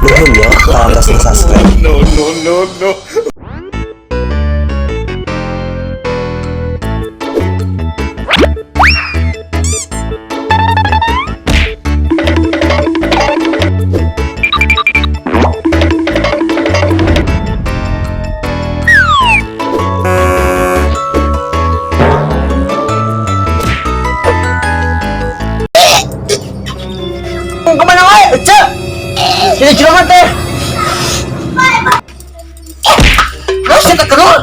Nuhun ya parantos subscribe. No, no, no, no. Kemana wae, Ece? Jadi curang teh. Terus kita kenul.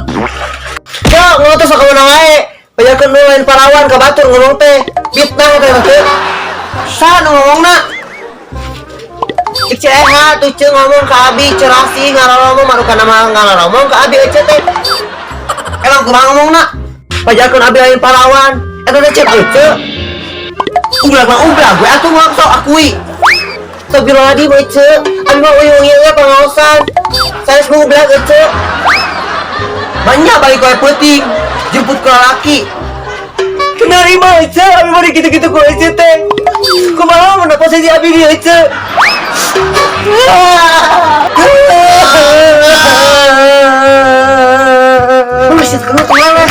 Ya, ngomong teh sok kemana wae. Pajarkeun nu lain parawan ka batur ngomong teh. Fitnah teh teh. Saha nu ngomongna? Cek Eha tuh ce ngomong ka abi cerasi ngaroromong marukan nama ngaroromong ka abi Ece teh. Emang kumaha ngomongna? Pajarkeun abi lain parawan. Eta teh cek Ece. Ublag mah ublag we atuh ngomong sok akui. Astagfirullahaladzim, Ece. Abi mah uyung-uyungnya pengaosan. Saya mau ublag Ece. Banyak balik kowe peuting. Jemput ke laki. Kenal imah Ece, abi mah gitu-gitu ku Ece teh. Kumaha mun posisi abi di Ece? Masih kena kemana?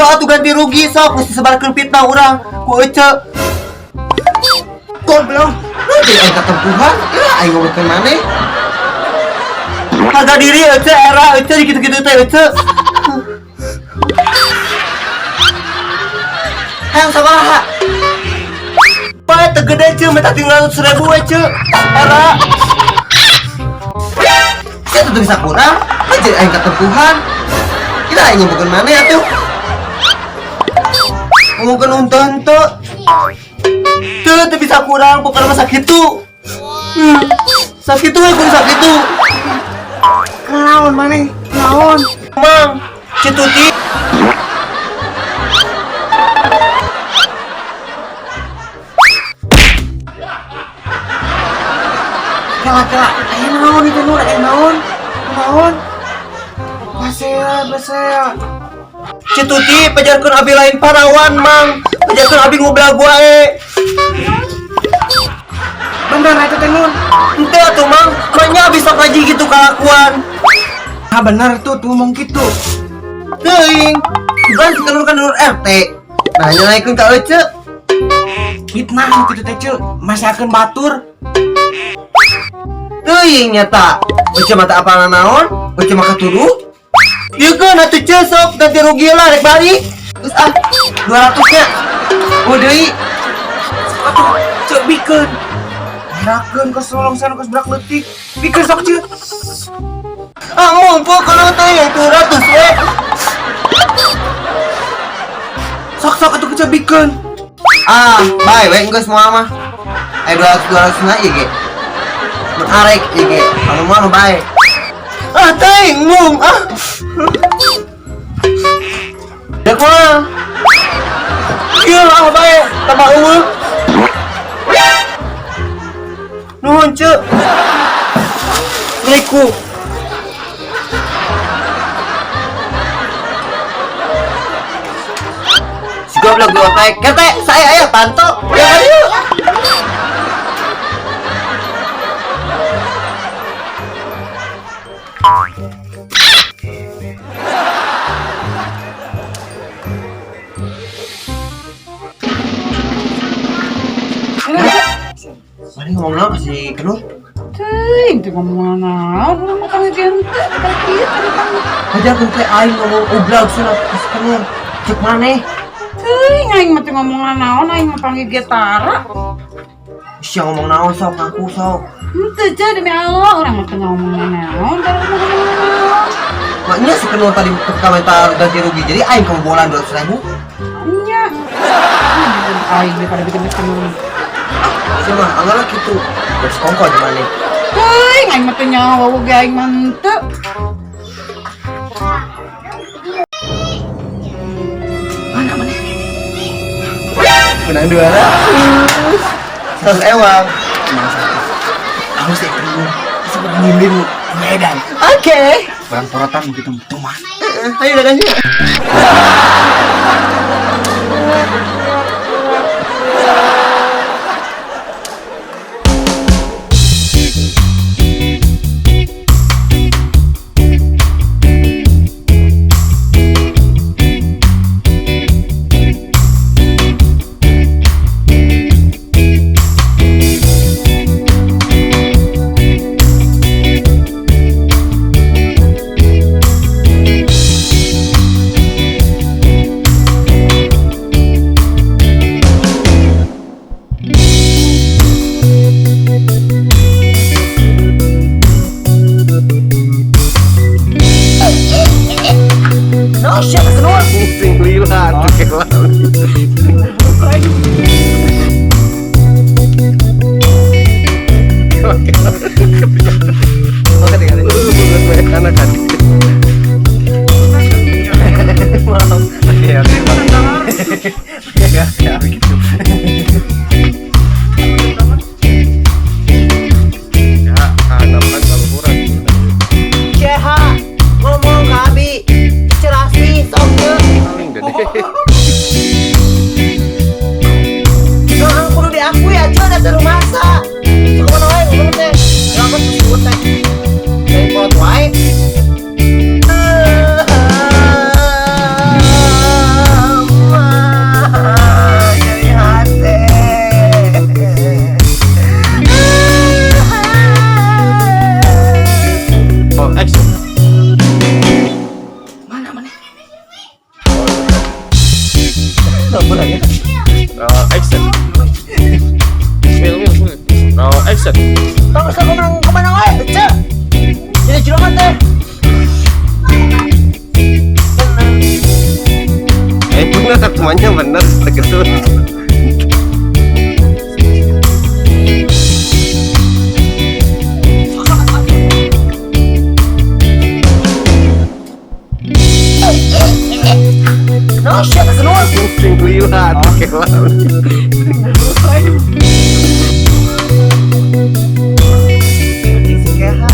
Sok atuh ganti rugi sok mesti sebarkeun fitnah urang ku Ece. Goblok. Nanti aing katempuhan, ya aing ngomongkeun maneh. Harga diri Ece era Ece gitu-gitu teh Ece. Hayang sabaraha? Bae teu gede ce, minta tinggal 100.000 we ce. Era. Saya tentu bisa kurang, aja aing katempuhan. Kita aing ngomongkeun maneh atuh. Ngomongkeun untung henteu. Teu teu bisa kurang, pokoknya mah sakitu. Sakitu we kudu sakitu. Naon maneh? Naon? Mang, Cituti. Kela kela, aya naon itu Nur? Aya naon? Naon? Pasea, pasea. Cituti pajarkeun abi lain parawan, Mang. Pajarkeun abi ngublag wae. Bener eta teh Nur. Henteu atuh, Mang. Manya abi sok ngaji gitu kalakuan. Ah bener tuh tuh ngomong gitu. Teuing. Bukan si Kenur kan Nur RT. Nah, nyaikeun ka Ece. Fitnah kitu teh ce, masakeun batur. Teuing nyata. Ece mata apa naon? Ece mah katuduh. Ieu keun atuh ce sok ganti rugi lah rek balik. Geus ah, 200 nya. Oh deui. Atuh ce bikeun. Gerakeun ke solongsan ke sebrak leutik. Bikeun sok ce. Ah, ngumpul kalau teh yang 200 we. Sok sok atuh ce bikeun. Ah, bye we geus moal mah. Eh 200 200 na ieu ge. Mun arek ieu ge. Anu mah bae. Ah, teuing mung ah. Dek mah. Ieu lah bae, tambah eueuh. Nuhun ce. Assalamualaikum. Si goblok gua kayak kete saya ayah panto. Ya kan yuk. Mana ngomong naon si Kenur? Teuing teu ngomong naon, urang mah panggil ge henteu teh kieu tadi panggil. Aja teh aing ngomong ublag cenah si Kenur. Cek maneh. Teuing aing mah teu ngomong naon, aing mah panggil ge tara. Sia ngomong naon sok ngaku sok. Henteu ce demi Allah, urang mah teu ngomong naon, tara mah ngomong naon. Maknya si Kenur tadi komentar ganti rugi jadi aing kebobolan 200.000. Nya. Aing daripada bikin-bikin Kenur. Sia mah anggar kitu. Geus kongko di maneh. Teuing aing mah teu nyaho ge aing mah henteu. Mana maneh? Menang 200. 100 ewang. Emang sakit. Aku sih perlu seorang nyindir Medan. Oke. Barang porotan begitu tuman. Ayo dagang. No shit, keluar. Sing lila tuh kelar. Anak kan. Oke, oke. Ya, ya begitu. Ya, hanapan kaluhuran. Ceha ngomong ke Abi. Cerasi sok ke. Paling gede. Nah, kudu diakui aja ada terus masa. Sok mana wae ngomong teh. Ya aku sebut teh. Dari kolot wae. Jadi hati. Oh, action. Mana mana? Oh, action. Mil, mil, mil. Oh, action. Tong sok ngomong kemana wae, Ece. Jadi jeroan teh. Eh, bener temannya bener gitu. No shit, keluar. Sing lila tuh kelar. Si Keha.